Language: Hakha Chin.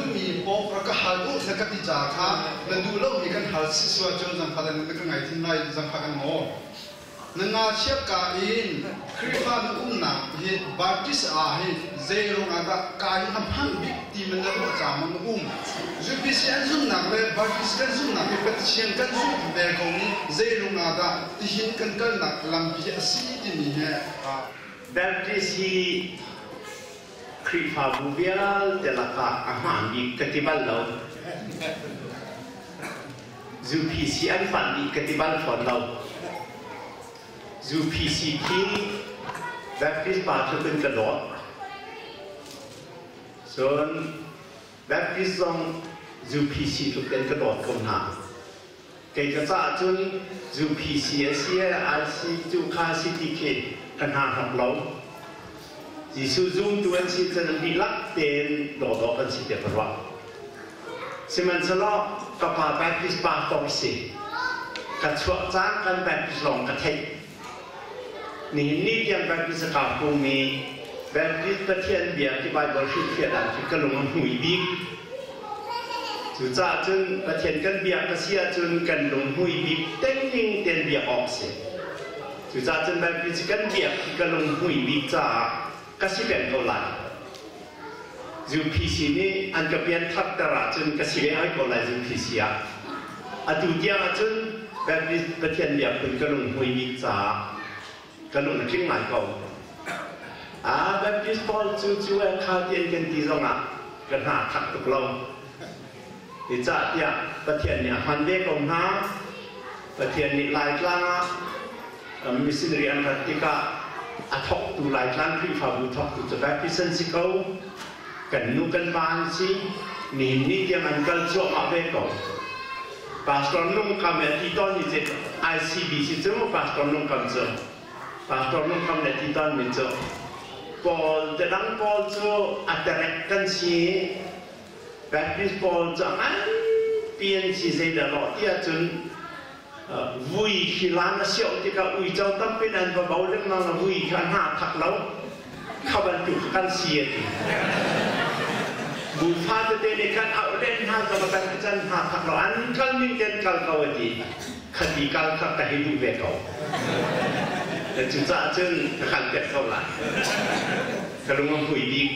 duhmi paoh rak ka hal u na ka ti ca kha na duh lomi kan hal si sual cun zangfah na ka ngaithim lai, zangfah kan nawl. Na ngakchia ka in Khrihfa na umnak hi Baptist ah hi zei ruangah dah ka hi a hman bik ti man na ruah ca maw na um? UPC an zumhnak le Baptist kan zumhnak hi Pathian kan zumh ve ko ni zei ruangah dah tihin kan kalnak lampi a si timi he Baptist hi Khrihfabu vialte lakah a hmaan bik ka ti bal lo. UPC an panh dih ka ti bal fawn lo. UPC khi Baptist pa tluk in ka dawt. Cun Baptist zong UPC tluk in ka dawt ko hna. Kei ka caah cun UPC a si IC cu kha si ti khi ka hna hnok lo. Jesuh zumtu an si cun an dihlak tein dawdawh kan si tiah ka ruah. Sihmanhsehlaw ka pa Baptist pastor si. Ka chuah caan kan Baptist lawng ka theih. Nihin ni tiang Baptist a ka pumi Baptist Pathian bia khi Bible hrilhfiah dan khi ka lung a hmui bik. Cucaah cun Pathian kan biak a si ahcun kan lung hmui bik tengning ten biak awk si. Cucaah cun Baptist kan biak khi ka lung hmui bik caah ka si peng ko lai. UPC nih an ka pian thatter ahcun ka si ve hoi ko lai UPC ah. Atu tiang ahcun Baptist Pathian biakphun ka lunghmui bik caah ka lung a tling ngai ko. Ah, Baptist pawl cu cu eh kha ti an kan ti zongah ka hna thak tuk lo. Zeicahtiah Pathian nih a hman ve ko hna. Pathian nih Laitlang ah missionary an rat tikah a thawktu Laitlang Khrihfabu thawktu cu Baptist an si ko. Kan nu kan pa an si. Nihin ni tiang an kal cuahmah ve ko. Pastor Nung Kam le ti tawn mi cu ICBC cu Pastor Nung Kam cu Pastor Nung Kam le ti tawn mi cu Paul te dang pawl cu a terek kan si. Baptist pawl cu a nganpi an si zeidah lawh ti ahcun vui khi laan a sioh tikah uico tampi an va bo lengmang na vui kha hna thak lo kha bantuk kha kan si a ti. Bu fa tete nih khan auh len hna zong a kan can hna thak lo an kal ning ten kal ko a ti. Khati kal kha ka hei duh ve ko. Cucaah cun ka kal pek ko lai. Ka lung a hmui bik.